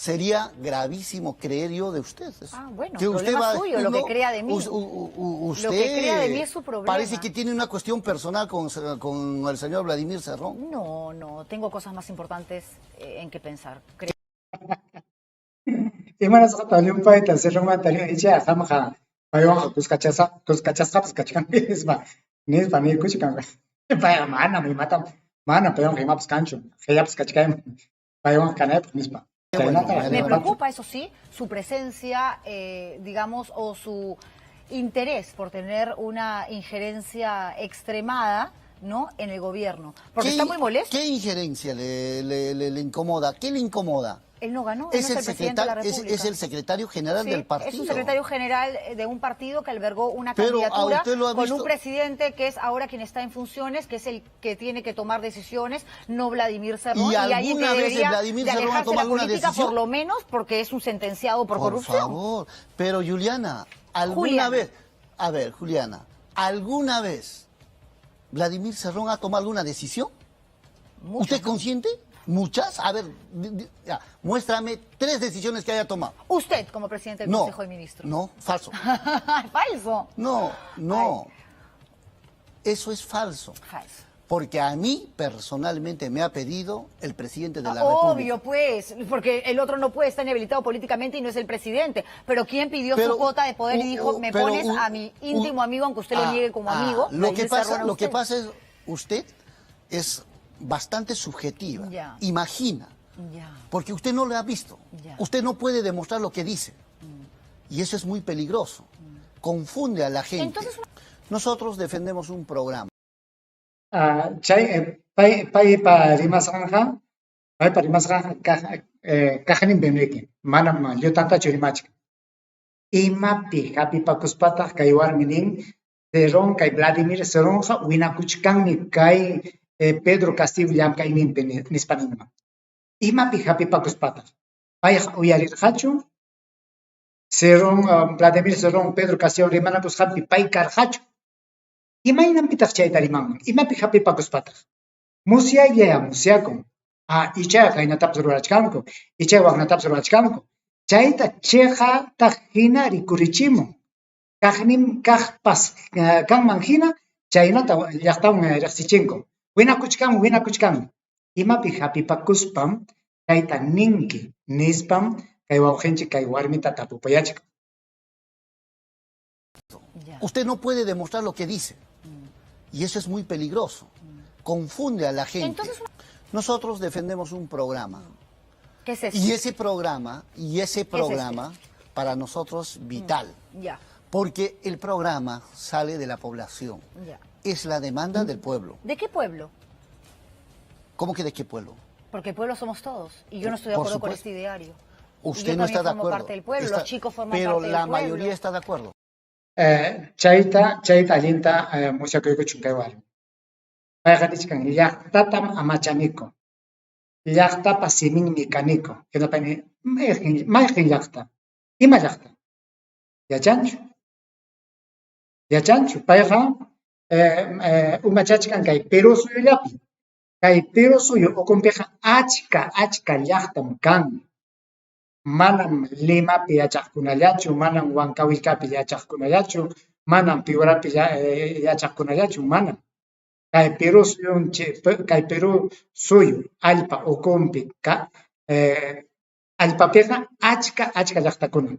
Sería gravísimo creer yo de usted. Ah, bueno, que usted problema va, suyo, lo que crea de mí. Usted Lo que crea de mí es su problema. Parece que tiene una cuestión personal con el señor Vladimir Cerrón. No, no, tengo cosas más importantes en que pensar. Creo. Imanasqataq llumpayta Cerronmanta icha qamqa paywanqa kuskachasqapas kachkanki nispa, nispa niykuchkan. Payqa manam imatam, manam paywanqa imapas kanchu, qillapas kachkayman paywanqa kanaypaq nispa. Bueno, Chaynata Me me preocupa, eso sí, su presencia, digamos, o su interés por tener una injerencia extremada, ¿no?, en el gobierno. Porque está muy molesto. ¿Qué injerencia le incomoda? ¿Qué le incomoda? Él no ganó, él Es no el es el presidente de la es República. el secretario general Sí, del partido. Es un secretario general de un partido que albergó una Pero a candidatura usted lo ha con un visto. presidente que es ahora quien está en funciones, que es el que tiene que tomar decisiones, no Vladimir Cerrón. ¿Y Y alguien que alguna vez debería Vladimir de Cerrón ha alejarse de la tomado alguna política, decisión? por lo menos, porque es un sentenciado por Por corrupción. favor, pero Juliana, ¿alguna Juliana. vez, a ver, Juliana, ¿alguna vez Vladimir Cerrón ha tomado alguna decisión? Muchas, ¿Usted es consciente? ¿Muchas? A ver, ya, muéstrame 3 decisiones que haya tomado. Usted, como presidente del No, Consejo de Ministros. no, falso. Falso. No, no. Ay. Eso es falso. Falso. Porque a mí personalmente me ha pedido el presidente de la Obvio, República. pues, porque el otro no puede estar inhabilitado políticamente y no es el presidente. Pero ¿quién pidió su Pero cuota de poder y dijo, me pero pones a mi íntimo amigo, aunque usted lo niegue como amigo? Lo que Vladimir pasa, Cerrón a lo que usted? pasa es, usted es bastante subjetiva. Ya. Imagina. Ya. Porque usted no lo ha visto. Ya. Usted no puede demostrar lo que dice. Y eso es muy peligroso. Confunde a la gente. Entonces, una Nosotros defendemos un programa. Ah, chay pay, paypa rimasqanqa, paypa rimasqanqa kaqninpim riki, manam llutantachu rimachkan. Imapi hapipakuspataq kay warmi nin, Cerrón, kay Vladimir Cerronqa winakuchkanmi kay Pedro Castillo llamk'ayninpi nispa ninman. Imapi hapipakuspataq? Payqa uyarirqachu? Cerrón, Vladimir Cerrón, Pedro Castillo rimanakusqanpi pay karqachu? Imaynanpitaq chayta rimanman? Imapi hapipakuspataq? Musyaylla musyakun. Ah, icha kaynatapas rurachkanku, icha waknatapas rurachkanku. Chayta chiqataq hina rikurichimun. Kaqnin kaqpas kanman hina chaynata llaqtawan riqsichinku. Winakuchkanmi, winakuchkanmi. Imapi hapipakuspam chayta ninki nispam kay wawqinchik kay warmita tapupayachkan. Ya. Usted no puede demostrar lo que dice. Y eso es muy peligroso. Confunde a la gente. Entonces, una Nosotros defendemos un programa. ¿Qué es eso? Y ese programa, y ese ¿Qué es este? programa, para nosotros, vital. Ya. Porque el programa sale de la población. Ya. Es la demanda del pueblo. ¿De qué pueblo? ¿Cómo que de qué pueblo? Porque pueblo somos todos. Y yo no estoy de Por acuerdo con supuesto. este ideario. Usted Y yo no está también de formo acuerdo. parte del pueblo, Está los chicos forman pero parte del la pueblo. mayoría está de acuerdo. Chayta, chayta allinta musyakuykuchun kay warmi. Payqa nichkan llaqtatam amachaniku. Llaqtapa siminmi kaniku. Hinapaymi mayqin llaqta? Ima llaqta? Yachanchu? Yachanchu? Payqa umachachkan kay Perú suyullapi. Kay Perú suyu ukunpiqa achka, achka llaqtam kan. Manam Limapi yachaqkunallachu, manam Huancahuilcapi yachaqkunallachu, manam Piurapi yachaqkunallachu, manam. Kay Perú suyunchik, kay Perú suyu allpa ukunpi ka allpapiqa achka, achka llaqtakuna.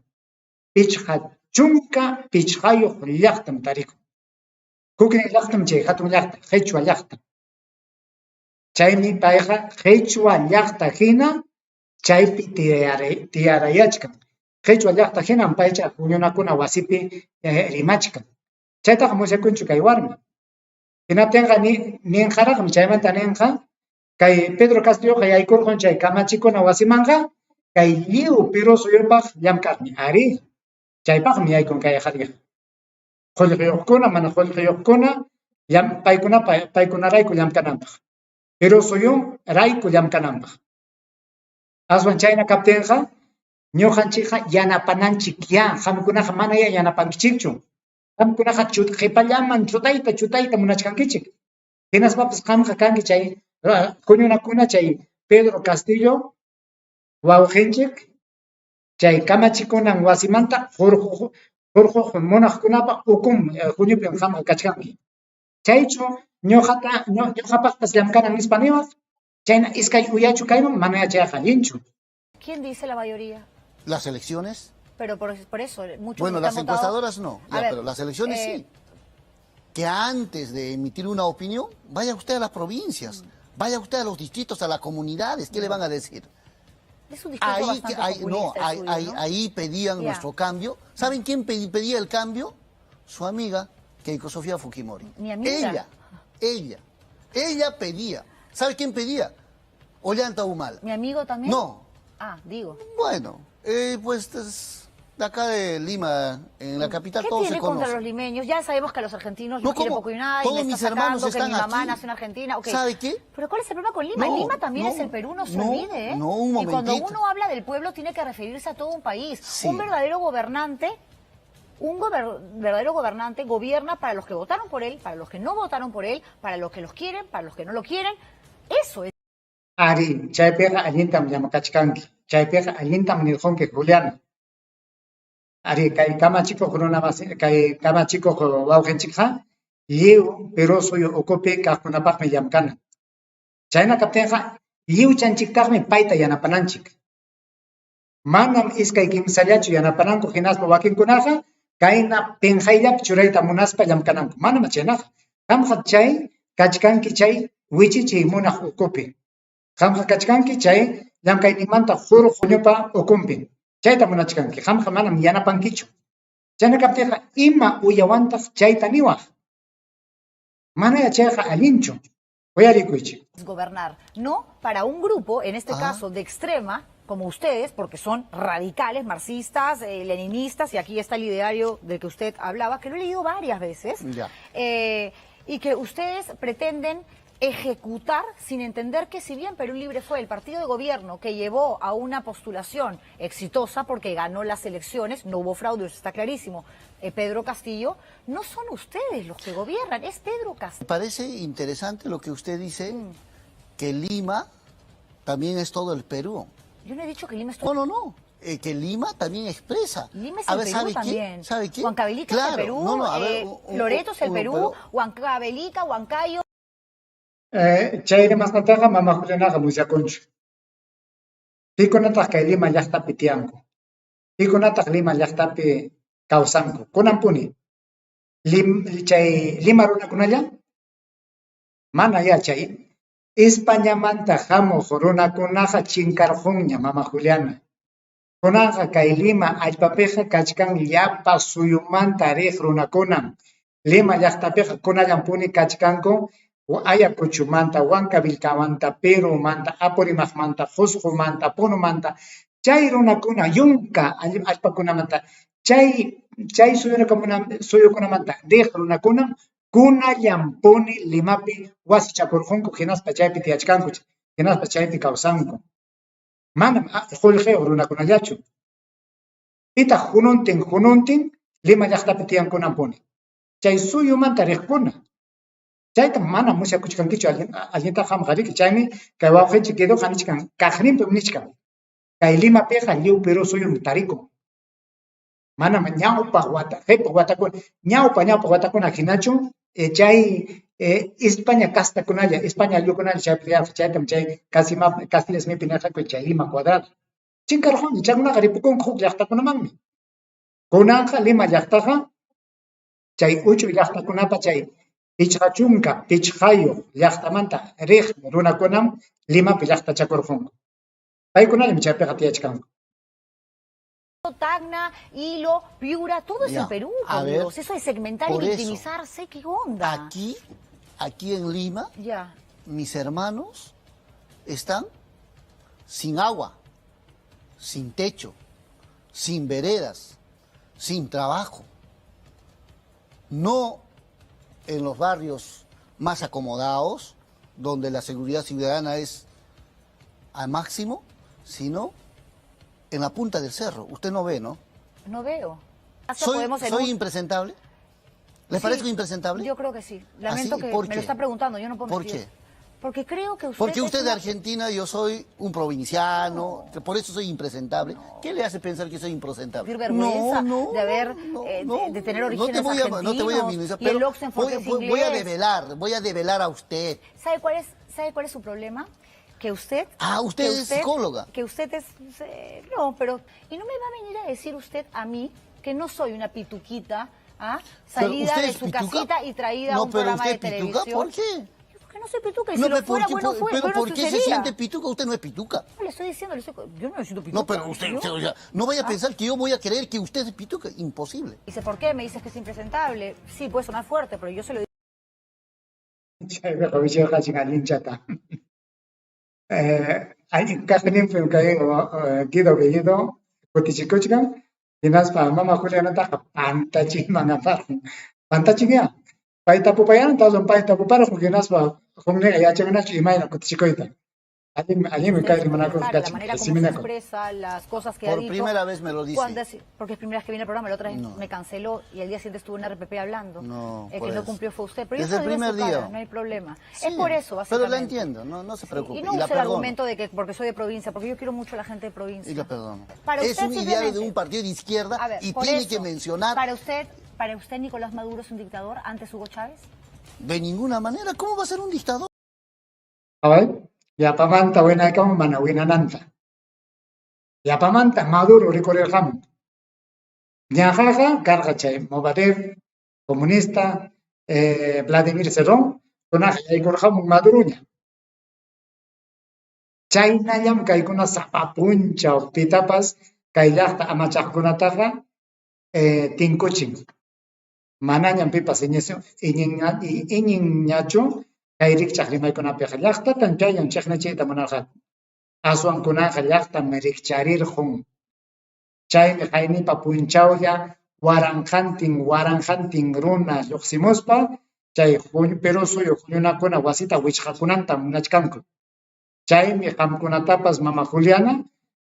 Pichqa chunka pichqayuq llaqtam tarikun. Huknin llaqtam chay hatun llaqta, Qhichwa llaqta. Chaymi payqa Qhichwa llaqta hina chaypi tiyarayachkan. Qhichwa llaqta hinam paycha huñunakuna wasipi rimachkan. Chaytaqa musyakunchu kay warmi. Hinaptinqa ninqaraqmi, chaymanta ninqa kay Pedro Castilloqa yaykurqun chay kamachikuna wasimanqa kay lliw Perú suyupaq llamk'aqmi. Arí, chaypaqmi yaykun kay qhariqa. Qullqiyuqkuna, mana qullqiyuqkuna, paykunarayku llamk'ananpaq. Perú suyurayku llamk'ananpaq. Aswan chayna kaptinqa ñuqanchikqa yanapananchik ya, qamkunaqa mana ya yanapankichikchu. Qamkunaqa qhipallaman chutayta, chutayta munachkankichik. Hinaspapas qamqa kanki chay huñunakuna chay Pedro Castillo wawqinchik Chay kamachikunan wasimanta hurquq munaqkunapa ukun huñupim qamqa kachkanki. Chaychu ñuqata ñuqapaqpas llamkanan nispa niwaq? Chayna iskay uyachu kayman mana chayqa allinchu. ¿Quién dice la mayoría? Las elecciones. Pero por eso, muchos Bueno, que las han votado- encuestadoras no, A ya, ver, pero las elecciones sí. Que antes de emitir una opinión, vaya usted a las provincias, vaya usted a los distritos, a las comunidades, ¿qué le van a decir? Es un discurso Ahí, bastante que- ahí- no, populista el ahí, suyo, ahí- ¿no? ahí pedían Ya. nuestro cambio. ¿Saben quién pedía el cambio? Su amiga Keiko Sofía Fujimori. Mi amiga. Ella pedía. ¿Sabe quién pedía? Ollanta Humala. ¿Mi amigo también? No. Ah, digo. Bueno, pues es de acá de Lima, en la capital ¿Qué todos tiene se contra conocen. los limeños? Ya sabemos que a los argentinos No, los quiere ¿cómo? poco y nada, y Todos me está mis hermanos sacando que están mi mamá aquí. nació en Argentina. Okay. ¿Sabe qué? Pero ¿cuál es el problema con Lima? No, Lima también no, es el Perú, no se no, olvide, ¿eh? no, un Y cuando momentito. uno habla del pueblo tiene que referirse a todo un país. Sí. Un verdadero gobernante, un verdadero gobernante gobierna para los que votaron por él, para los que no votaron por él, para los que los quieren, para los que no lo quieren. Eso es. Ari, chaypiqa allintam llamkachkanki. Chaypiqa allintam nirqunki, Juliana. Ari, kay kamachikuq runa masi, kay kamachikuq wawqinchikqa lliw Perú suyu ukupi kaqkunapaqmi llamkana. Chayna kaptinqa lliwchanchiktaqmi payta yanapananchik. Manam iskay kimsallachu yanapananku hinaspa wakinkunaqa kayna pinqayllapi churayta munaspa llamkananku. Manam chaynaqa. Qamqa chay kachkanki chay wichichiy munaq ukupi. Qamqa kachkanki chay llamkayninmanta hurquñupa ukunpi. Chayta munachkanki. Qamqa manam yanapankichu. Chayna kaptinqa ima uyawantaq chayta niwaq. Mana chayqa allinchu. Uyarikuychik. Gobernar, no para un grupo, en este Ah. caso de extrema, como ustedes, porque son radicales, marxistas, leninistas, y aquí está el ideario del que usted hablaba, que lo he leído varias veces, Ya. y que ustedes pretenden ejecutar sin entender que si bien Perú Libre fue el partido de gobierno que llevó a una postulación exitosa porque ganó las elecciones, no hubo fraude, eso está clarísimo, Pedro Castillo, no son ustedes los que gobiernan, es Pedro Castillo. Me parece interesante lo que usted dice, que Lima también es todo el Perú. Yo no he dicho que Lima es todo No, no, no. Que Lima también expresa. Lima es A el ver, Perú ¿sabe quién? también. ¿Sabe quién? Huancavelica es el Claro, Perú, no, no, a ver, Loreto es el Perú, pero Huancavelica, Huancayo. Chay rimasqantaqa mama Julianaqa musyakunchu. Pikunataq kay Lima llaqtapi tiyanku. Pikunataq Lima llaqtapi kawsanku. Kunanpuni. Chay Lima runakunalla? Mana ya chay Españamanta hamuq runakunaqa chinkarqunña mama Juliana. Kunanqa kay Lima allpapiqa kachkan llapa suyumanta riq runakunam. Lima llaqtapiqa kunallanpuni kachkanku Ayacuchumanta, Huancavilcamanta, Perumanta, Apurímacmanta, Cuscomanta, Punomanta, chay runakuna yunka allpakunamanta, chay suyukunamanta riq runakunam kunallanpuni Limapi wasichakurqunku hinaspa chaypi tiyachkanku, hinaspa chaypi kawsanku. Manam qullqiyuq runakunallachu. Pitaq hununtin hununtin Lima llaqtapi tiyankunanpuni. Chay suyumanta riqkuna. Chayta mana musyakuchkankichu allinta qamqa riki. Chaymi kay wawqinchik Guidoqa nichkan, kaqninpim nichkan. Kay Limapiqa lliw Perú suyum tarikun. Manam ñawpaq wata, qhipa watakuna, ñawpa, ñawpaq watakuna hinachu, chay España castakunalla, España ayllukunalla chaypi tiyarqa, chaytam chay casi ma, Castilla simipi nirqaku chay Lima cuadrado. Chinkarqunmi, chaykunaqa ripukunku huk llaqtakunamanmi. Kunanqa Lima llaqtaqa chay uchuy llaqtakunapa chay pichqa chunka pichqayuq llaqtamanta riq runakunam Limapi llaqtachakurqunku. Paykunallam chaypiqa tiyachkanku. Tacna, Ilo, Piura, todo es Ya, el Perú, a por ver, Dios. Eso de segmentar y por eso. victimizarse, ¿qué onda? Aquí en Lima, Ya. mis hermanos están sin agua, sin techo, sin veredas, sin trabajo. No en los barrios más acomodados, donde la seguridad ciudadana es al máximo, sino en la punta del cerro. Usted no ve, ¿no? No veo. Hasta ¿Soy, podemos en soy un impresentable? ¿Les Sí, parezco impresentable? Yo creo que sí. Lamento ¿Ah, sí? que ¿Por me lo qué? está preguntando, yo no puedo ¿Por mentir. qué? Porque creo que usted Porque es usted de una- Argentina, yo soy un provinciano, que por eso soy impresentable. ¿Qué le hace pensar que soy impresentable? Sentir vergüenza de haber, de tener No te orígenes voy a, no te voy a argentinos minimizar, y el pero Oxenford voy, que es voy a inglés. develar, voy a develar a usted. ¿Sabe cuál es su problema? Que usted... Ah, usted que es psicóloga. Que usted es... no, pero... Y no me va a venir a decir usted a mí que no soy una pituquita, ¿ah? Pero Salida ¿usted de es su pituca? casita y traída a No, un pero programa de usted es pituca, televisión. ¿por qué? Porque no soy pituca. Y No, si lo pero fuera, ¿por qué, bueno, fue, pero bueno ¿por qué se sucedería. siente pituca? Usted no es pituca. No, le estoy diciendo, yo no me siento pituca. No, pero usted, ¿Yo? usted, o sea, no vaya a pensar que yo voy a creer que usted es pituca. Imposible. Dice, ¿por qué? Me dices que es impresentable. Sí, puede sonar fuerte, pero yo se lo digo. Chaypiqa wichayqachin allinchata. Allin kaqninpim kay Guido Bellido kutichikuchkan, hinaspa mama Julianataqa pantachinman aparqun. Pantachinyá. Pay tapupayananta aswan pay tapuparqun hinaspa hukninqa yachanñachu imayna kutichikuyta. Allinmi, allinmi kay Ustedes rimanakuy la kachin, manera como se siminakuy. expresa, las cosas que ha Por dicho. primera vez me lo dice. Cuando es- porque es primera vez que viene al programa, la otra vez No. me canceló y al día siguiente estuvo en RPP hablando. No, El por que no eso. cumplió fue usted. Pero yo Desde se lo el digo en primer su cara, día. no hay problema. Sí, es por eso, Pero básicamente. la entiendo, no, no se preocupe. Y no y la use el perdono. argumento de que porque soy de provincia, porque yo quiero mucho a la gente de provincia. Y la perdono. Para es usted un ideario de simplemente- un partido de izquierda A ver, y por tiene eso, que mencionar Para usted, Nicolás Maduro es un dictador antes Hugo Chávez. de ninguna manera. ¿Cómo va a ser un dictador? Qhaway, yapamanta winaykamun mana winananta. Yapamanta Maduro rikurirqamun. Ñaqaqa karqa chay Movadef, comunista, Vladimir Cerrón, kunaqa yaykurqamun Maduroña. Chaynallam kaykuna sapa punchaw pitapas kay llaqta amachaqkunataqa tinkuchin. Manañam pipas iñinñachu kay rikchaq rimaykunapiqa. Llaqtatan chayllam chiqnichiyta munarqaku. Aswan kunaqa llaqtam rikcharirqun. Chaymi qaynipa punchawlla waranqantin waranqantin runa lluqsimuspa chay Perú suyu huñunakuna wasita wichqakunanta munachkanku. Chaymi qamkunatapas mama Juliana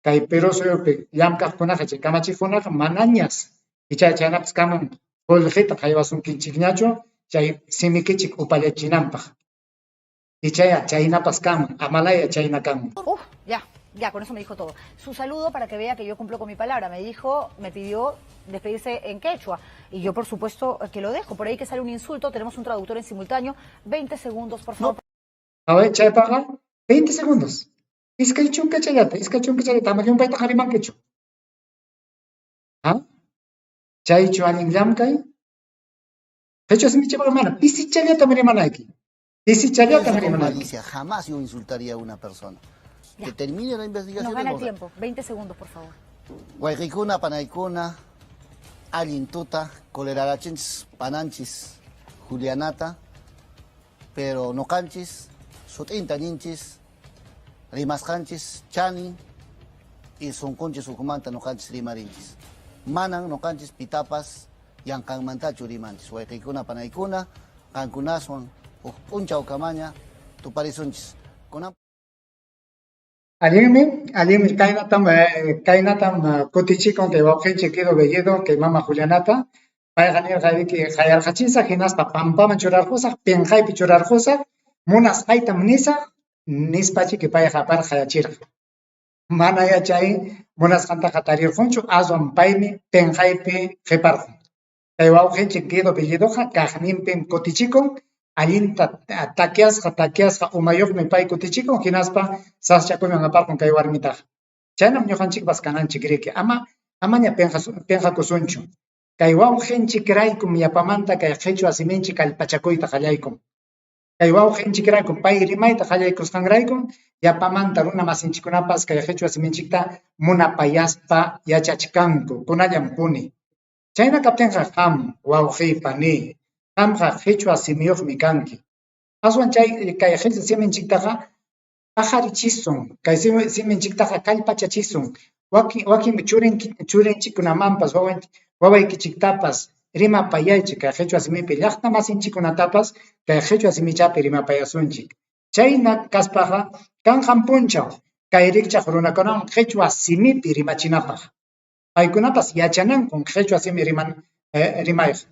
kay Perú suyupi llamk'aqkunaqa chay kamachiqkunaqa manañas icha chaynapas kaman qullqita haywasunkichikñachu chay simikichik upallachinanpaq. Ichaya chaynapas kanman, amalaya chayna kanman. Uf, ya, ya, con eso me dijo todo. Su saludo para que vea que yo cumplo con mi palabra. Me dijo, me pidió despedirse en quechua. Y yo, por supuesto, que lo dejo. Por ahí que sale un insulto, tenemos un traductor en simultáneo. 20 segundos, por favor. A ver, chaypaqa 20 segundos. Iskay chunka chayata, iskay chunka chayata, ama llumpaytaqa rimankichu. ¿Ah? Chaychu allin llamk'ay? Qhichwa simichikqa mana, pisichallatam rimanayki. Pisichallatam Con rimanayki. malicia, jamás yo insultaría a una persona. Ya. Que termine la investigación. Nos gana y vamos a- tiempo. 20 segundos, por favor. Wayqikuna, panaykuna, allin tuta, colerarachinchis, pananchis, Julianata, pero noqanchis, sut'inta ninchis, rimasqanchis, chanin, y sunqunchis ukhumanta noqanchis rimarinchis. Manan noqanchis pitapas yanqanmantachu rimanchis. Wayqikuna, panaykuna, qankunaswan, huk p'unchaw kamaña, tuparisunchis. Kunan Allinmi, allinmi kaynatam kutichikun kay wawqinchik Guido Bellido, kay mama Julianata. Payqa nirqa riki hayarqachisaq hinaspa pampaman churarqusaq, pinqaypi churarqusaq, munasqaytam nisaq, nispachiki payqa aparqa hayachirqa. Mana yachay munasqantaqa tarirqunchu, aswan paymi pinqaypi qiparqun. Kay wawqinchik Guido Bellidoqa kaqninpim kutichikun, allinta takyasqa, takyasqa umayuqmi pay kutichikun, hinaspa sasachakuyman aparqun kay warmitaqa. Chaynam ñuqanchikpas kananchik riki, amaña pinqakusunchu. Kay wawqinchikraykum yapamanta kay qhichwa siminchik kallpachakuyta qallaykun. Kay wawqinchikraykum pay rimayta qallaykusqanraykum yapamanta runa masinchikkunapas kay qhichwa siminchikta munapayaspa yachachkanku, kunallampuni. Chayna kaptinqa qam wawqiy pani, qamqa qhichwa simiyuqmi kanki. Aswan chay kay qhichwa siminchiktaqa paqarichisun, kay siminchiktaqa kallpachachisun. Wakin churinchikkunamanpas, wawaykichiktapas rimapayaychik kay qhichwa simipi, llaqta masinchikkunatapas kay qhichwa simichapi rimapayasunchik. Chayna kaspaqa kanqan punchaw kay rikchaq runakunawan qhichwa simipi rimachinapaq. Paykunapas yachanankun qhichwa simi rimayqa.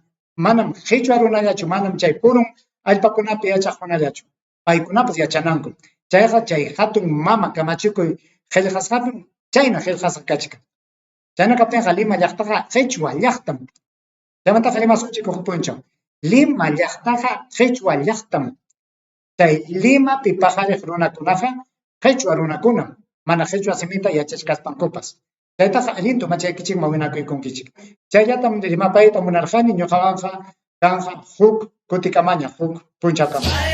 Manam qhichwa runallachu, manam chay purun allpakunapi yachaqkunallachu. Paykunapas yachananku. Chayqa chay hatun mama kamachikuy qillqasqapim chayna qillqasqa kachkan. Chayna kaptinqa Lima llaqtaqa qichwa llaqtam. Chaymantaqa rimasunchik huk punchaw. Lima llaqtaqa qichwa llaqtam. Chay Limapi paqariq runakunaqa qichwa runakunam, mana qichwa simita yachachkaspankupas. Chaytaqa allinta umachaykichikman winakuykunkichik. Chayllatam rimapayta munarqani ñuqawanqa kanqa huk kutikamaña, huk punchawkama.